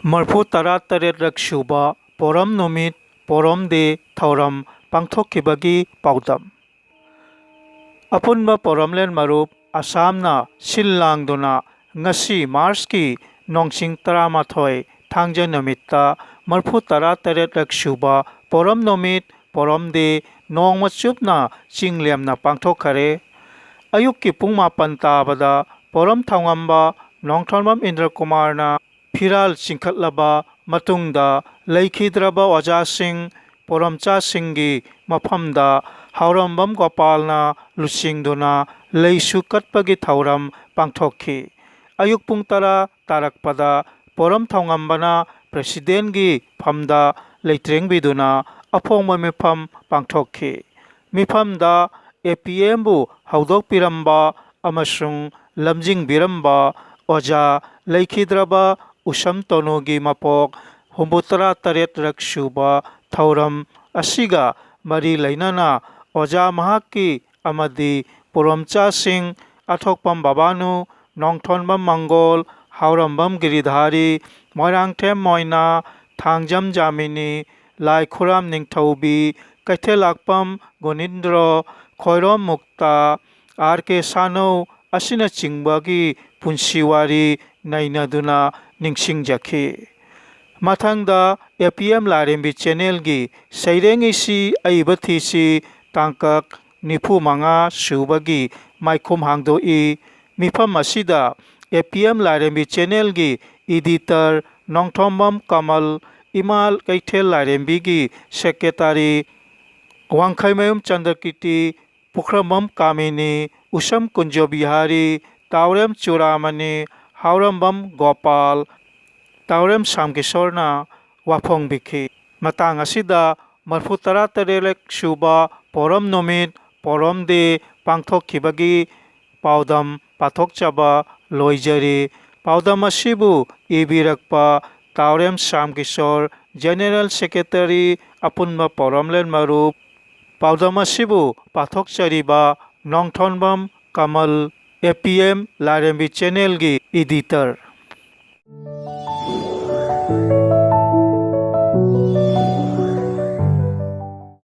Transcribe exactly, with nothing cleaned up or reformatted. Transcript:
ꯃꯔꯐꯨ ꯇꯔꯥ ꯇꯔꯦꯠ ꯔꯛ ꯁꯨꯕ ꯄꯣꯔꯝ ꯅꯨꯃꯤꯠ, ꯄꯣꯔꯝ ꯗꯦ ꯊꯧꯔꯝ ꯄꯥꯡꯊꯣꯛꯈꯤꯕꯒꯤ ꯄꯥꯎꯗꯝ꯫ ꯑꯄꯨꯟꯕ ꯄꯣꯔꯝꯂꯦꯟ ꯃꯔꯨꯞ ꯑꯁꯥꯝꯅ ꯁꯤꯜ ꯂꯥꯡꯗꯨꯅ ꯉꯁꯤ ꯃꯥꯔꯆꯀꯤ ꯅꯣꯡꯁꯤꯡ ꯇꯔꯥꯃꯥꯊꯣꯏ ꯊꯥꯡꯖ ꯅꯨꯃꯤꯠꯇ ꯃꯔꯐꯨ ꯇꯔꯥ ꯇꯔꯦꯠ ꯔꯛ ꯁꯨꯕ ꯄꯣꯔꯝ ꯅꯨꯃꯤꯠ, ꯄꯣꯔꯝ ꯗꯦ ꯅꯣꯡꯃ ꯆꯨꯞꯅ ꯆꯤꯡ ꯂꯦꯝꯅ ꯄꯥꯡꯊꯣꯛꯈꯔꯦ꯫ ꯑꯌꯨꯛꯀꯤ ꯄꯨꯡ ꯃꯥꯄꯟ ꯇꯥꯕꯗ ꯄꯣꯔꯝ ꯊꯧꯉꯝꯕ ꯅꯣꯡꯊꯣꯟꯕꯝ ꯏꯟꯗ꯭ꯔ ꯀꯨꯃꯥꯔꯅ ꯐꯤꯔꯥꯜ ꯆꯤꯡꯈꯠꯂꯕ ꯃꯇꯨꯡꯗ ꯂꯩꯈꯤꯗ꯭ꯔꯕ ꯑꯣꯖꯥꯁꯤꯡ, ꯄꯣꯔꯝꯆꯥꯁꯤꯡꯒꯤ ꯃꯐꯝꯗ ꯍꯥꯎꯔꯝꯕꯝ ꯒꯣꯄꯥꯜꯅ ꯂꯨꯆꯤꯡꯗꯨꯅ ꯂꯩꯁꯨ ꯀꯠꯄꯒꯤ ꯊꯧꯔꯝ ꯄꯥꯡꯊꯣꯛꯈꯤ꯫ ꯑꯌꯨꯛ ꯄꯨꯡ ꯇꯔꯥ ꯇꯥꯔꯛꯄꯗ ꯄꯣꯔꯝ ꯊꯧꯉꯝꯕꯅ ꯄ꯭ꯔꯦꯁꯤꯗꯦꯟꯒꯤ ꯐꯝꯗ ꯂꯩꯇ꯭ꯔꯦꯡꯕꯤꯗꯨꯅ ꯑꯐꯣꯡꯕ ꯃꯤꯐꯝ ꯄꯥꯡꯊꯣꯛꯈꯤ꯫ ꯃꯤꯐꯝꯗ ꯑꯦ ꯄꯤ ꯑꯦꯝꯕꯨ ꯍꯧꯗꯣꯛꯄꯤꯔꯝꯕ ꯑꯃꯁꯨꯡ ꯂꯝꯖꯤꯡꯕꯤꯔꯝꯕ ꯑꯣꯖꯥ ꯂꯩꯈꯤꯗ꯭ꯔꯕ ꯎꯁꯝ ꯇꯣꯅꯨꯒꯤ ꯃꯄꯣꯛ ꯍꯨꯝꯐꯨꯇꯔꯥ ꯇꯔꯦꯠ ꯔꯛ ꯁꯨꯕ ꯊꯧꯔꯝ ꯑꯁꯤꯒ ꯃꯔꯤ ꯂꯩꯅꯅ ꯑꯣꯖꯥ ꯃꯍꯥꯛꯀꯤ ꯑꯃꯗꯤ ꯄꯨꯔꯝꯆꯥꯁꯤꯡ, ꯑꯊꯣꯛꯄꯝ ꯕꯥꯕꯥꯅꯨ, ꯅꯣꯡꯊꯣꯟꯕꯝ ꯃꯪꯒꯣꯜ, ꯍꯥꯎꯔꯝꯕꯝ ꯒꯤꯔꯤꯙꯥꯔꯤ, ꯃꯣꯏꯔꯥꯡꯊꯦꯝ ꯃꯣꯏꯅꯥ, ꯊꯥꯡꯖꯝ ꯖꯥꯃꯤꯅꯤ, ꯂꯥꯏꯈꯨꯔꯥꯝ ꯅꯤꯡꯊꯧꯕꯤ, ꯀꯩꯊꯦꯜꯂꯥꯛꯄꯝ ꯒꯨꯅꯤꯟꯗ꯭ꯔꯣ, ꯈꯣꯏꯔꯣꯝ ꯃꯨꯛꯇꯥ, ꯑꯥꯔ ꯀꯦ ꯁꯥꯅꯧ ꯑꯁꯤꯅꯆꯤꯡꯕꯒꯤ ꯄꯨꯟꯁꯤ ꯋꯥꯔꯤ ꯅꯩꯅꯗꯨꯅ ꯅꯤꯡꯁꯤꯡꯖꯈꯤ꯫ ꯃꯊꯪꯗ ꯑꯦ ꯄꯤ ꯑꯦꯝ ꯂꯥꯏꯔꯦꯝꯕꯤ ꯆꯦꯅꯦꯜꯒꯤ ꯁꯩꯔꯦꯡ ꯏꯁꯤ ꯑꯏꯕ ꯊꯤꯁꯤ ꯇꯥꯡꯀꯛ ꯅꯤꯐꯨ ꯃꯉꯥ ꯁꯨꯕꯒꯤ ꯃꯥꯏꯈꯨꯝ ꯍꯥꯡꯗꯣꯛꯏ꯫ ꯃꯤꯐꯝ ꯑꯁꯤꯗ ꯑꯦ ꯄꯤ ꯑꯦꯝ ꯂꯥꯏꯔꯦꯝꯕꯤ ꯆꯦꯅꯦꯜꯒꯤ ꯏꯗꯤꯇꯔ ꯅꯣꯡꯊꯣꯝꯕꯝ ꯀꯃꯜ, ꯏꯃꯥ ꯀꯩꯊꯦꯜ ꯂꯥꯏꯔꯦꯝꯕꯤꯒꯤ ꯁꯦꯀ꯭ꯔꯦꯇꯥꯔꯤ ꯋꯥꯡꯈꯩꯃꯌꯨꯝ ꯆꯟꯗ꯭ꯔꯀꯤꯔꯇꯤ, ꯄꯨꯈ꯭ꯔꯝꯕꯝ ꯀꯥꯃꯤꯅꯤ, ꯎꯁꯝ ꯀꯨꯟꯖꯣ ꯕꯤꯍꯥꯔꯤ, ꯇꯥꯎꯔꯦꯝ ꯆꯨꯔꯥꯃꯅꯤ, ꯍꯥꯎꯔꯝꯕꯝ ꯒꯣꯄꯥꯜ, ꯇꯥꯎꯔꯦꯝ ꯁ꯭ꯌꯥꯝꯀꯤꯁꯣꯔꯅ ꯋꯥꯐꯣꯡꯕꯤꯈꯤ꯫ ꯃꯇꯥꯡ ꯑꯁꯤꯗ ꯃꯔꯐꯨ ꯇꯔꯥ ꯇꯔꯦꯠ ꯁꯨꯕ ꯄꯣꯔꯝ ꯅꯨꯃꯤꯠ, ꯄꯣꯔꯝ ꯗꯦ ꯄꯥꯡꯊꯣꯛꯈꯤꯕꯒꯤ ꯄꯥꯎꯗꯝ ꯄꯥꯊꯣꯛꯆꯕ ꯂꯣꯏꯖꯔꯤ꯫ ꯄꯥꯎꯗꯝ ꯑꯁꯤꯕꯨ ꯏꯕꯤꯔꯛꯄ ꯇꯥꯎꯔꯦꯝ ꯁ꯭ꯌꯥꯝꯀꯤꯁꯣꯔ, ꯖꯦꯅꯦꯔꯦꯜ ꯁꯦꯀ꯭ꯔꯦꯇꯔꯤ, ꯑꯄꯨꯟꯕ ꯄꯣꯔꯝꯂꯦꯟ ꯃꯔꯨꯞ꯫ ꯄꯥꯎꯗꯝ ꯑꯁꯤꯕꯨ ꯄꯥꯊꯣꯛꯆꯔꯤꯕ ꯅꯣꯡꯊꯣꯟꯕꯝ ꯀꯃꯜ, ꯑꯦ ꯄꯤ ꯑꯦꯝ ꯂꯥꯏꯔꯦꯝꯕꯤ ꯆꯦꯅꯦꯜꯒꯤ ꯏꯗꯤꯇꯔ꯫